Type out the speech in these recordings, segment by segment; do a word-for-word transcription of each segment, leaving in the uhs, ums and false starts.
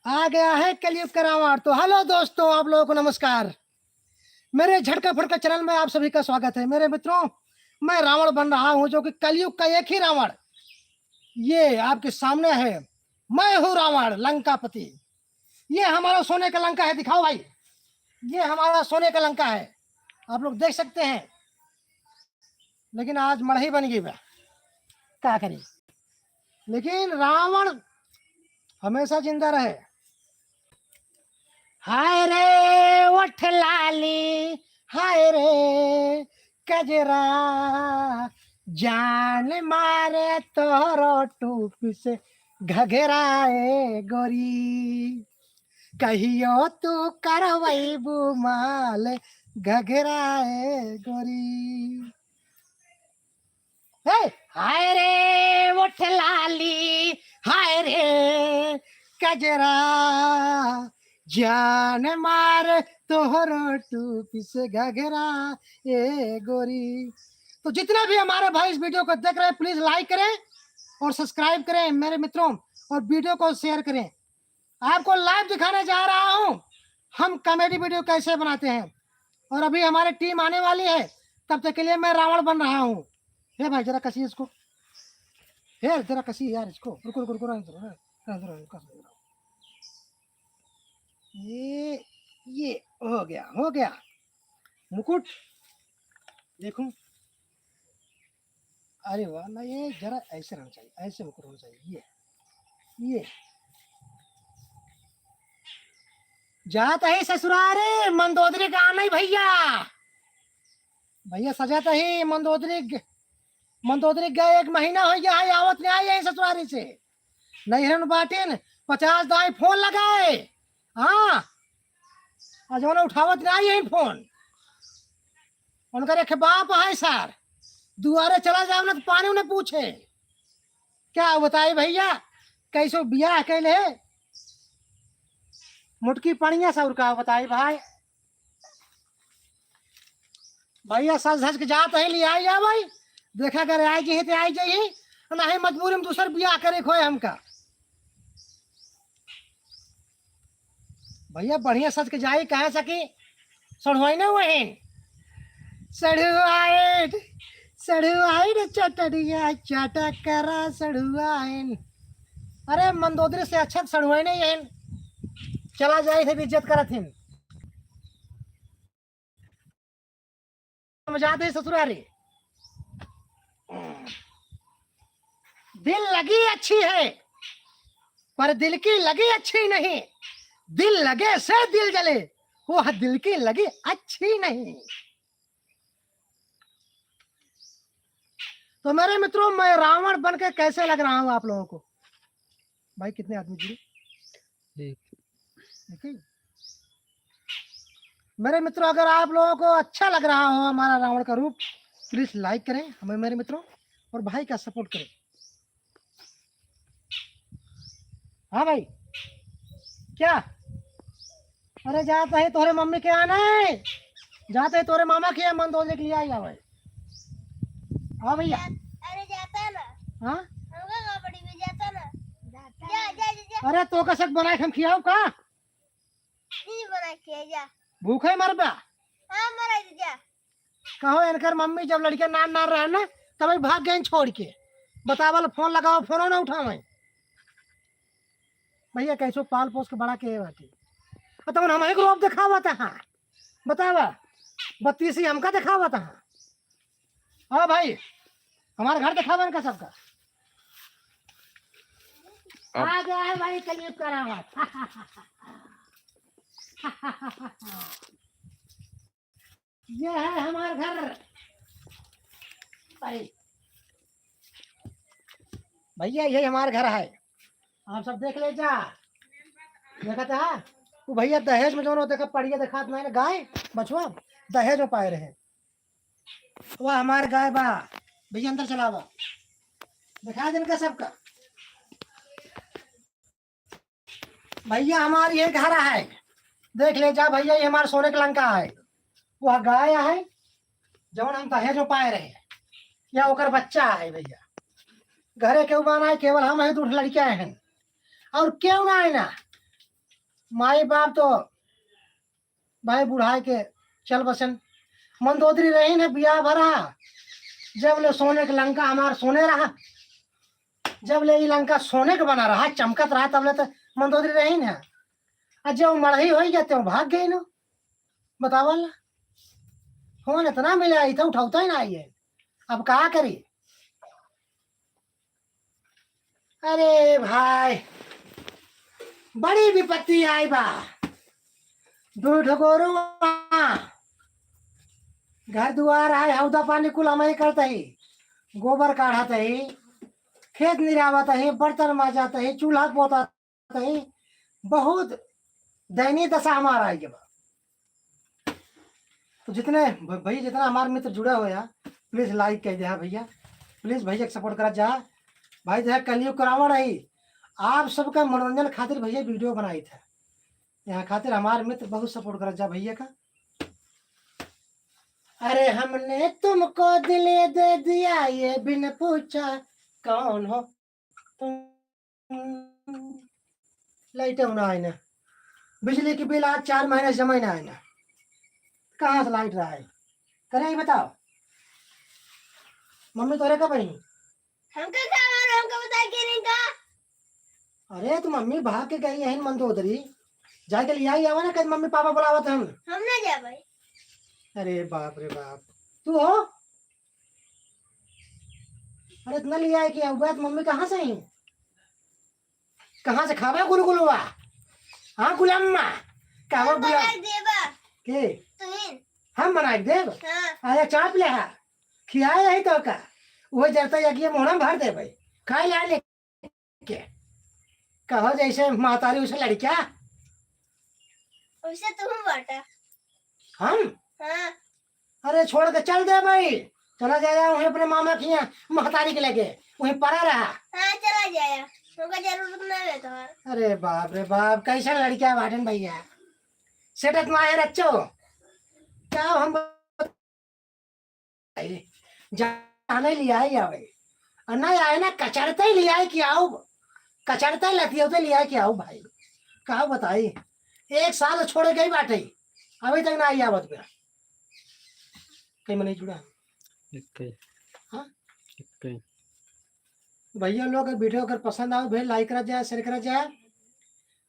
आ गया है कलयुग का रावण। तो हेलो दोस्तों, आप लोगों को नमस्कार। मेरे झटका फटका चैनल में आप सभी का स्वागत है। मेरे मित्रों, मैं रावण बन रहा हूँ, जो कि कलयुग का एक ही रावण, ये आपके सामने है। मैं हूँ रावण लंकापति। ये हमारा सोने का लंका है, दिखाओ भाई, ये हमारा सोने का लंका है, आप लोग देख सकते हैं। लेकिन आज मड़ही बन गई बा, का करी। लेकिन रावण हमेशा जिंदा रहे। हाय रे ओठ लाली, हाय रे कजरा, जान मारे तोहरो टूप से घघरा ए गोरी, कहियो तू करवैबू माल घघरा ए गोरी। हे, हाय रे ओठ लाली, हाय रे कजरा, जान मार तोहरो टूप से घघरा ए गोरी। तो जितना भी हमारे भाई इस वीडियो को देख रहे हैं, प्लीज लाइक करें और सब्सक्राइब करें मेरे मित्रों, और वीडियो को शेयर करें। आपको लाइव दिखाने जा रहा हूँ हम कॉमेडी वीडियो कैसे बनाते हैं। और अभी हमारी टीम आने वाली है, तब तक के लिए मैं रावण बन रहा हूँ। हे भाई, जरा कसी इसको, हे जरा कसी यार इसको। रुको, रुको, रुको, रहने दो, रहने दो, रहने दो, रहने दो, रहने दो। ये, ये हो गया, हो गया मुकुट। देखो, अरे वाह, ना, ये जरा ऐसे रहना चाहिए, ऐसे मुकुट होना चाहिए। ये, ये जात है ससुरारे, मंदोदरी का नहीं भैया। भैया सजात ही मंदोदरी ग-, मंदोदरी गए एक महीना हो गया है, आवत नहीं आई है ससुरारी से। नैहरन बाटिन, पचास दाई फोन लगाए, हाँ, आज उन्हें उठावत नहीं आई है फोन। उनकर एक बाप है सर, दुआरे चला जाओ ना तो पानी उन्हें पूछे। क्या बताई भैया, कैसो बियाह कैले है, मोटकी पड़िया से, और का बताई भाई। भैया सज धज के जात है, ले आई जा भाई, देखा अगर आई जी तो आई जाई, नहीं मजबूरी में दूसर बियाह करे खोए हमका। भैया बढ़िया सज के जाई, कहे सकी सढ़ुआइन वहीन। सढ़ुआइन, सढ़ुआइन चटनिया चाटा करा सढ़ुआइन। अरे मंदोदरी से अच्छा सढ़ुआइन यहीन। चला जाई थे इज्जत करत हिन। समझा दे ससुरारी। दिल लगी अच्छी है, पर दिल की लगी अच्छी नहीं। दिल लगे से दिल जले, वह दिल की लगी अच्छी नहीं। तो मेरे मित्रों, मैं रावण बन के कैसे लग रहा हूँ आप लोगों को? भाई, कितने आदमी जुड़े? एक। देखिए, मेरे मित्रों, अगर आप लोगों को अच्छा लग रहा हो हमारा रावण का रूप, प्लीज लाइक करें हमें, मेरे मित्रों, और भाई का सपोर्ट करें। हाँ भाई, क्या? अरे जात है तोरे मम्मी के यहाँ नहीं, जात है तोरे मामा के यहाँ, मंदोदरी के लिए आई भाई। हाँ भैया। अरे जाता ना। हाँ? हमका का बड़ी में जाता ना। जा, जा, जा, जा। अरे तो कसक बनाए के हम खियाओ का? नहीं बना के जा। भूखे मरबा? हाँ, मरा जा। कहो, इनकर मम्मी जब लड़के नान नान रहे ना, तब भाग गए छोड़ के। बतावल, फोन लगाओ, फोनो ना उठावे। भैया, कैसो पाल पोस के बड़ा के बाटी। और तमन हम एक रूप दिखावत है, बतावा, बत्तीसी हमका दिखावत है। हाँ भाई, हमार घर दिखावे इनका सबका। अब आ गया है भाई कलयुग का रावण। ये है हमार घर भाई। भैया, यही हमार घर है, आप सब देख ले जा। देखत है वो भैया, दहेज में जौन वो देखा, पड़िया देखात नहीं ना, गाय बछवा दहेज में पाए रहे। वह हमार गाय बा। भैया अंदर चलावा, दिखा दे इनका सबका। भैया हमार ये घर है, देख ले जा भैया, ये हमार सोने का लंका है। वह गाय है जौन हम दहेज में पाए रहे, या ओकर बच्चा है भैया। घरे केहू बा ना, केवल हम है, दू ठो लड़कियां हैं, और केहू ना है ना। माई बाप तो भाई बुढ़ाए के चल बसेन। मंदोदरी रही न बियाह भरा, जब ले सोने के लंका हमार सोने रहा, जब ले ई लंका सोने के बना रहा, चमकत रहा, तब ले तो मंदोदरी रही न। आ जब मड़ही होई गया, तो भाग गई न। बतावा ला, फोन इतना मिला, आई था, उठावता ही ना आई है। अब का करी? अरे भाई, बड़ी विपत्ति आई बा। दू ठो गोरू, घर दुआर है, हौदा पानी कुल हमही करत ही, गोबर काढ़त ही, खेत निरावत ही, बर्तन माजत ही, चूल्हा पोतत ही, बहुत दयनीय दशा हमार आई बा। तो जितने भ-, भैया, जितना हमार मित्र जुड़ा होया, please like कइ दिया भैया, please भैया के support करा जा। भाई, देखा, कलयुग रावण है, आप सबका मनोरंजन खातिर भैया video बनाई था, यहाँ खातिर हमार मित्र बहुत support करा जा भैया का। अरे, हमने तुमको दिल ये दे दिया, ये बिन पूछा कौन हो तुम। लाइट होना है ना, बिजली की बिल आज चार महीने से जमा ही ना है ना, कहाँ से लाइट रहा है? करे ही बताओ, मम्मी तोरे कब आई? हमका का मालूम, हमका बता के नहीं का? अरे, तो मम्मी भाग के गई है मंदोदरी, जाके ले आई आवा ना, कल मम्मी पापा बुलावत हम। हम ना जा भाई। अरे बाप रे बाप, तू हो? अरे, इतना ले आए कि अब बात मम्मी कहाँ से आई? कहाँ से खावा गुलगुलवा? हाँ, गुलम्मा, कहवा हम गुलाम? बना देबा। के? तुहिन। हम बना के देब? हाँ। आया चाप ले हा, खियाए रही तो का? वो जरता यगिया मोहना भर देबे, खाए ला ले के। कहो जैसे महतारी उसे लड़किया। वैसे तुम बाटा। हम? हाँ। अरे छोड़ के चल दे भाई, चला जाया वहीं अपने मामा के यहाँ महतारी के लगे, वहीं परा रहा। हाँ, चला जाया, हमका जरूरत ना है तुम्हार। अरे बाप रे बाप, कैसा लड़किया बाटन भैया, सेटत माहे रच्चो, क्या हम जाने लियाई आवे, और नहीं आए ना, कचरते ही लियाई कि आओ, कचरते लतियौते लियाई कि आओ भाई, का बताई, एक साल छोड़ गई बाटे, अभी तक ना आई आवत बा। कहीं में नहीं जुड़ा। एक कहीं। हाँ? एक कहीं। भैया लोग, video अगर पसंद आवे, भैया like करा जाए, share करा जाए।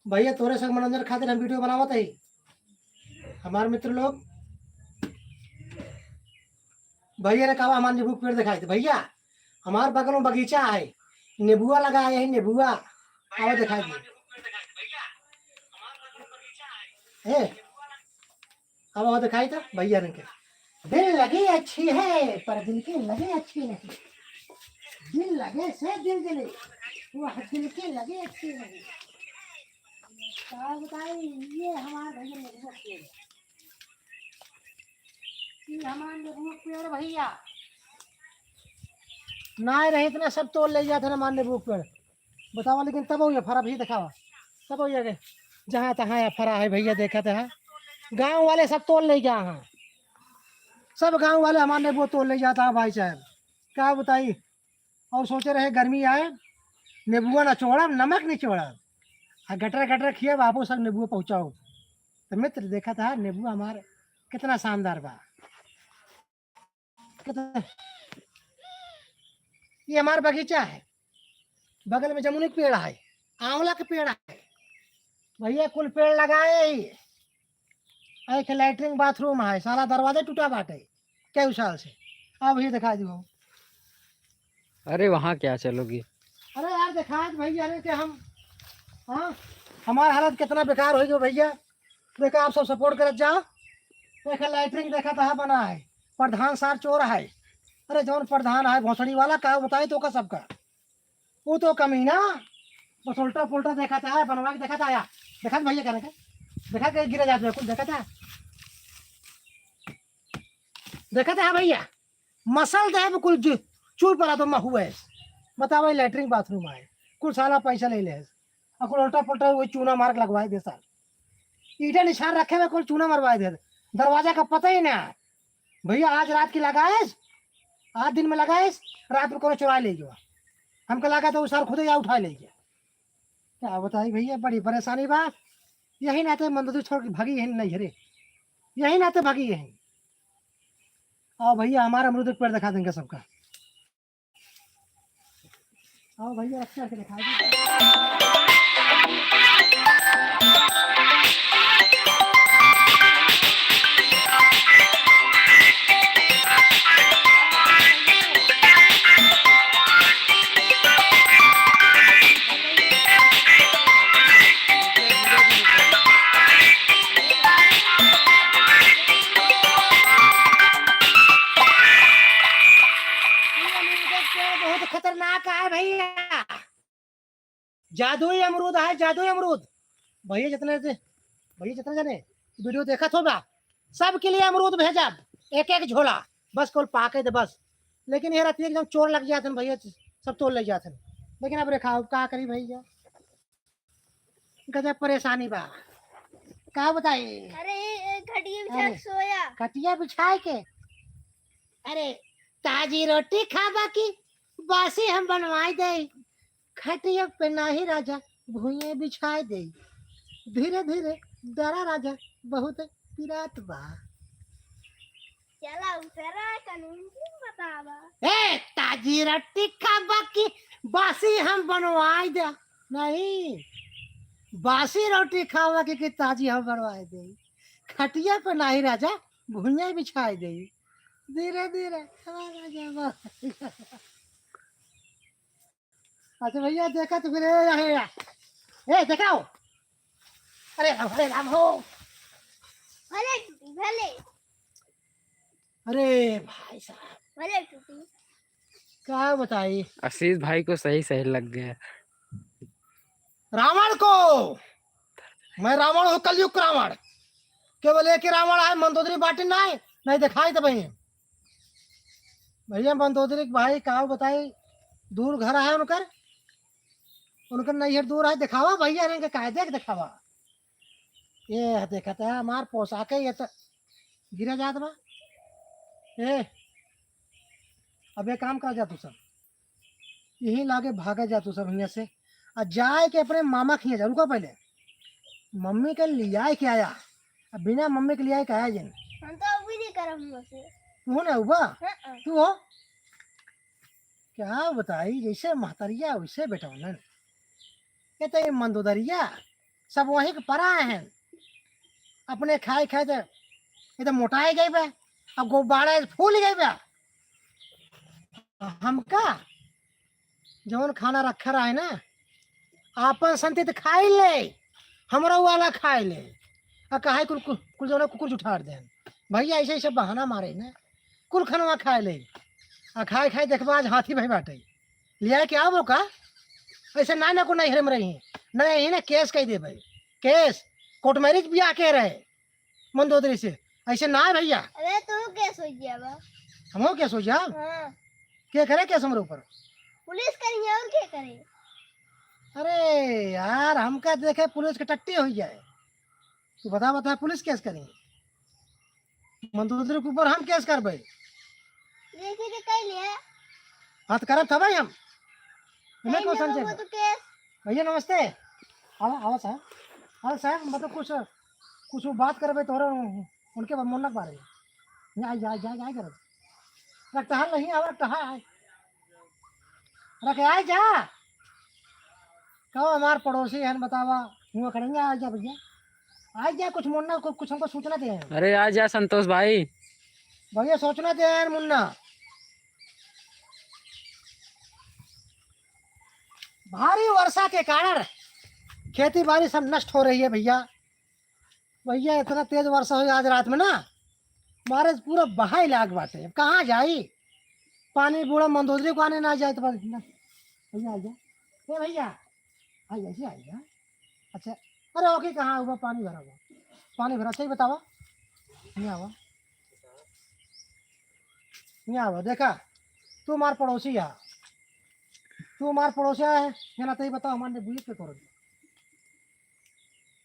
भैया तोरे सब मनोरंजन खातिर हम video बनावत है। हमार मित्र लोग, भैया ने कहा हमार नींबू के पेड़ दिखाई दे। भैया, हमार बगल में बगीचा है, नींबुआ लगा है, यही नींबुआ, आओ दिखाई दे। ए, अब आओ दिखाई तो भैया ने के, दिल लगे अच्छी है, पर दिल के लगे अच्छी नहीं। दिल लगे से दिल जले, वह दिल के लगे अच्छी नहीं। का बताई, ये हमार भैया नींबू के पेड़ है। ये हमार नींबू के पेड़ भैया। ना रहे इतना सब तोड़ ले जाते ना हमार नींबू के पेड़। बतावा, लेकिन तब ये फरा भी दिखावा। तब ये के जहाँ तहाँ ये फरा है भैया, देखा था। गाँव वाले सब तोड़ ले गया है। सब गाँव वाले हमार नींबू तोड़ ले जाता है भाई साहब। का बताई? और सोचे रहे गर्मी आए, नींबुआ ना छोड़ब, नमक नहीं छोड़ब, आ गटर गटर खियब, आपो सब नींबुआ पहुँचाओ। तो मित्र, देखा था नींबुआ हमार कितना शानदार बा। कितना, ये हमार बगीचा है, बगल में जमुनी के पेड़ है, आंवला के पेड़ है, भैया कुल पेड़ लगाए ही। एक latrine bathroom है, साला दरवाजा टूटा बाटे कई साल से। अब ये दिखा दियो। अरे वहाँ क्या चलोगे? अरे यार दिखा दे भैया, अरे कि हम, हाँ, हमार हालत कितना बेकार हो गयो भैया। देखा आप सब support करत जाओ। देखा latrine देखा तहा बना है, प्रधान सार चोर है। अरे जौन प्रधान है भोसड़ी वाला, का बताई तो का सबका। वो तो कमीना बस उल्टा पुल्टा देखा था, बनवा के देखा था, आया। देखा था भैया, कहने का, देखा के गिरा जात बिल्कुल, देखा था, देखा था भैया, मसल दे बिल्कुल, चूर पड़ा तो महुए। बताओ, latrine bathroom आए, कुल साला पैसा ले ले, और कुल उल्टा पुल्टा वही चूना मार के लगवाए दे साल। ईटा निशान रखे हुए, कुल चूना मरवाए दे, दरवाजा का पता ही ना। भैया, आज रात की लगाएस, आज दिन में लगाएस, रात में कोनो चुरा ले गया। हमको लगा तो वो सर खुद ही उठा ले गया। क्या बताई भैया, बड़ी परेशानी बा। यही नाते मंदोदरी छोड़ के भागी यही नहीं घरे, यही नाते भागी यही। आओ भैया, हमारा अमरूद के पेड़ दिखा देंगे सबका। आओ भैया, रक्षा के दिखा दो। ये अमरूद के पेड़ बहुत खतरनाक है भैया, जादुई अमरूद है, जादुई अमरूद। भैया जितने से, भैया जितने जने वीडियो देखत होबा, सबके लिए अमरूद भेजब, एक एक झोला, बस कौन पाके दे बस। लेकिन ये रहती है एकदम चोर लग जाते हैं भैया, सब तोड़ ले जाते हैं। लेकिन अब रेखा, अब का करी भैया, गजब परेशानी बा, का बताई? अरे, ए, खटिया बिछा अरे, के सोया। खटिया बिछाए के? अरे, ताजी रोटी खाबा की बासी हम बनवाई दे, खटिया पे नाही राजा, भुइये बिछाए दे। धीरे धीरे डरा राजा, बहुत पिरात बा। चला उतरा, कानून की बतावा। ए, ताजी रोटी खाबा की बासी हम बनवाई दे। नहीं, बासी रोटी खावा के, कि ताजी हम बनवाई दे। खटिया पे नाही राजा, भुइया बिछाई दे। धीरे धीरे हमारा जब अच्छा भैया, देखा तो फिर, ए, ए, ए, ए, देखाओ। अरे राम, अरे राम हो। भले टूटी, भले। अरे भाई साहब। भले टूटी। का बताई? आशीष भाई को सही सही लग गया। रावण को, मैं रावण हूँ, कलयुग रावण। केवल एक ही रावण है, मंदोदरी बाटी ना है, नहीं दिखाई तो भाई। भैया मंदोदरी के भाई का बताई, दूर घर है उनकर, उनकर नैहर दूर है, दिखावा भैया, इनके कायदे के दिखावा। ये देखत है हमार पोशाक है, ये तो गिरा जात बा। ए, अब एक काम करा जा तू सब, यही लागे भागा जा तू सब हियाँ से, आ जाए के अपने मामा के हियाँ जा। रुका पहले, मम्मी के लियाए के आया, अब बिना मम्मी के लियाए के आया जिन। हम तो अभी नहीं करब हुआ से। तू हो ना हुआ? हाँ, हाँ। तू हो? क्या बताई, जैसे महतरिया वैसे बेटौनन। ये तो ये मंदोदरिया, सब वहीं के परा हैं। अपने खाए खाए तो ये तो मोटाए गए बा, अब गोबाड़ा फूल गए बा। हमका जौन खाना रखा रहे ना, आपन संती तो खाई ले, हमरो वाला खाई ले। आ काहे कुल, कुल, कुल जौन कुकुर जुठार देन। भैया ऐसे ऐसे बहाना मारे ना, कुल खनवा खाए ले। आ खाए खाए देखबा आज हाथी भाई बाटे। लिया के आवो का? ऐसे ना, ना को नैहरे में रही। ना यही ना केस कह दे भाई। केस, कोर्ट मैरिज बियाह के रहे। मंदोदरी से। ऐसे ना है भैया। अरे तू केस हो गया बा। हमहू केस हो जाब? हाँ। के करे केस हमरे ऊपर? पुलिस करी और के करे? अरे यार, हमका देखे पुलिस के टट्टी हो जाए। तू बता, बता, पुलिस केस करी? मंदोदरी के ऊपर हम केस करबे। देखी के कह लिया। हाँ, तो करब था भाई हम। हमें कहीं कौन ना संजय? वो तो केस। भैया नमस्ते। आवा, आवा साहब। आवा साहब, मतलब कुछ, कुछ बात करबे तोहरे उनके बा-, मुन्ना के बारे में। यहाँ आई जा, आई जा, आई जा, आई जा। रख टहल नहीं, आवा, रख टहल, आई। रख, आई जा। कहो हमार पड़ोसी हन, बतावा, हुआ खड़ेंगे, आई जा भैया। आई जा, कुछ मुन्ना को, कुछ हमको सूचना दे। अरे आ जा संतोष भाई। भैया सूचना दे यार मुन्ना। भारी वर्षा के कारण खेती बाड़ी सब नष्ट हो रही है भैया। भैया इतना तेज वर्षा हुई आज रात में ना, मारे पूरा बहाई लाग बाटे। अब कहाँ जाई? पानी बूढ़ा मंदोदरी को आने ना जाए तो बस ना। भैया आ जा। ए भैया, आ जा, आ जा। अच्छा, अरे ओके, कहाँ हुआ पानी भरा हुआ? पानी भरा, सही बतावा। नहीं आवा। नहीं आवा, देखा, तू हमार पड़ोसी है। तू हमार पड़ोसी है, ये ना तई बताओ, हमारे बुझे के करो।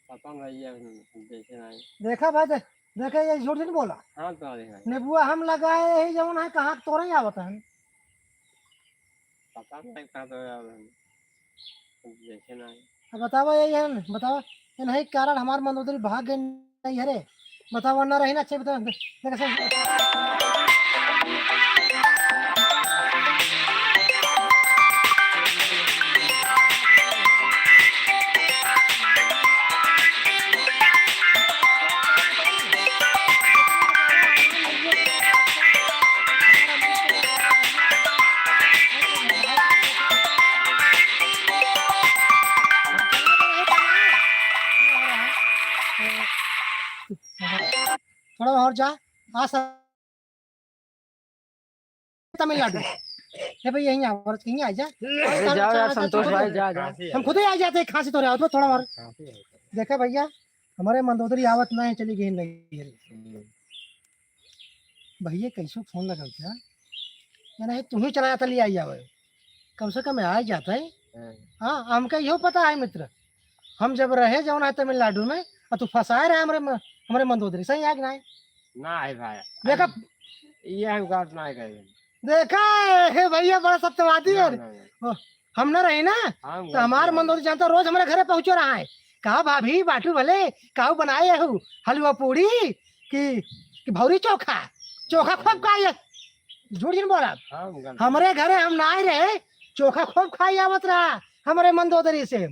पता नहीं, ये हम देखे नहीं। देखा भाई, दे-, देखा, ये झूठ नहीं बोला। हाँ, तो देखा है। नेबुआ हम लगाए ही जौन है, कहाँ तोरे ही आवत है। पता नहीं, कहाँ तो यार हम देखे नहीं। अब बतावा, ये, ये बतावा। इन्हीं कारण हमार मंदोदरी भाग गई नहीं है रे। बताओ, ना रही ना, अच्छा बताओ, देखो सब। थोड़ा और जा, आ सर, तमिलनाडु। हे भाई, यहीं आ, और कहीं आ जा। अरे जाओ यार, संतोष भाई, जा, जा। हम खुद ही आ जाते हैं, खांसी तो रहे हो, थोड़ा और। देखा भैया, हमारे मंदोदरी आवत ना है, चली गई नहीं है। हम्म। भैया, कैसो फोन लगल क्या? या नहीं, तू ही चला जाता, ले आई जावे। कम से कम आ ही जाता है। हाँ। हाँ, हमका इहो पता है मित्र, हम जब रहे जौन है तमिलनाडु में, और तू फंसाए रहे हमरे म-, हमरे मंदोदरी, सही है कि नहीं? ना है भाई। देखा, ये हम बात ना करेंगे। देखा, हे भैया, बड़ा सत्यवादी ना, है। ना, ना। ओ, हम ना रही ना, हम तो हमार मंदोदरी जानता, रोज हमारे घरे पहुँचो रहा है। कहा, "भाभी, बाटू भले, काऊ बनाए हऊ, हलवा पूड़ी कि, कि भौरी चोखा?" चोखा खूब खाए। झूठ जिन बोला। हम गलत। हमरे घरे हम ना आए रहे, चोखा खूब खाई आवत रहा हमरे मंदोदरी से।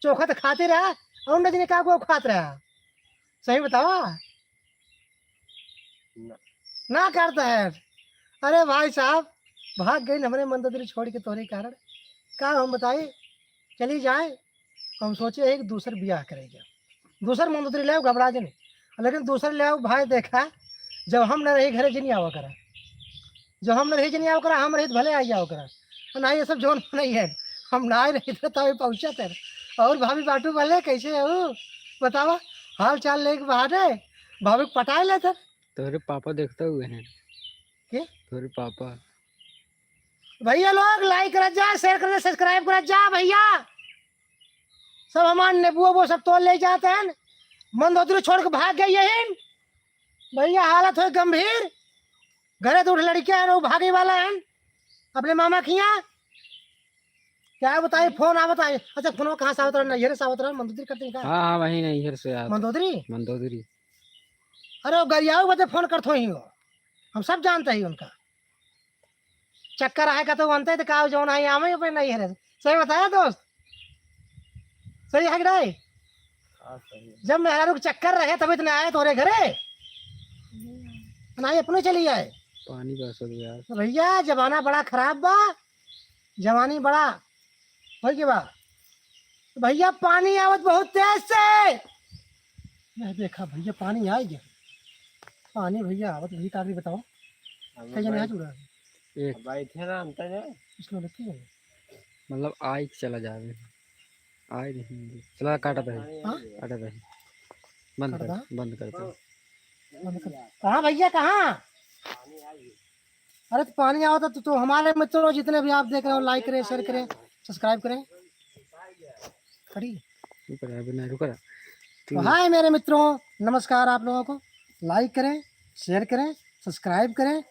चोखा तो खाते रहा, और न जाने का को खात रहा। सही बतावा? ना। ना करता है। अरे भाई साहब, भाग गई हमरे मंदोदरी छोड़ के तोरे कारण। का हम बताई, चली जाए, हम सोचे एक दूसर बियाह करेगा, दूसर मंदोदरी ले आओ, घबरा जने। लेकिन दूसर ले आओ भाई, देखा, जब हम न रही घरे, जिन आवा करा, जब हम न रही, जिन आवा करा, हम रही तो भले आई जाओ करा। ना, ये सब जोन नहीं है, हम ना रही थे तब पहुँचा थे। और भाभी बाटू भले, कैसे हो बतावा, हाल चाल लेके बहाने भाभी को पटाए ले थे। तोहरे पापा देखते हुए हैं। के? तोहरे पापा। भैया लोग, like करत जा, share करत जा, subscribe करत जा भैया। सब हमार नेबुओ वो सब तोड़ ले जाते हैं, मंदोदरी छोड़ के भाग गई यही। भैया, हालत हो गंभीर, घरे तो उठ लड़कियां हैं, वो भागे वाला है अपने मामा के यहाँ। क्या बताई, फोन आवत है। अच्छा, फोन कहाँ से आवत रहा? नैहरे से आवत रहा, मंदोदरी करते हैं का? हाँ, हाँ, वही नैहर से आवत। मंदोदरी? मंदोदरी। अरे, वो गरियाऊ बदे फोन करत होई हो, हम सब जानते ही उनका। चक्कर आए का तो बनते तो का, जौन आई आवे पे नैहरे। सही बताया दोस्त, सही है कि नहीं? हाँ, सही है। जब मेहरारू के चक्कर रहे तभी तो नहीं आए तोरे घरे। नहीं, अपने चली आए। पानी बरसत बा यार। तो भैया, जमाना बड़ा खराब बा, जवानी बड़ा हो गया बा। तो भैया, पानी आवत बहुत तेज से। यह देखा भैया, पानी आ गया। पानी भैया आवत, भैया का करी बताओ। अब कैसे नहीं आ भाई, चुका है? एक अब भाई थे ना, हम तो नहीं। इसको लगी है। मतलब, आई के चला जावे। आई नहीं। चला, काटा दे। हाँ? काटा दे। बंद कर, काटा? बंद कर दे। बंद कर। कहाँ भैया, कहाँ? अरे, तो पानी आवत है तो, तो हमारे मित्रों, जितने भी आप देख रहे हो, like करें, share करें, subscribe करें। कटी? रुक रहा, अभी नहीं रुक रहा। तो हाय मेरे मित्रों, नमस्कार आप लोगों को। Like करें, share करें, subscribe करें,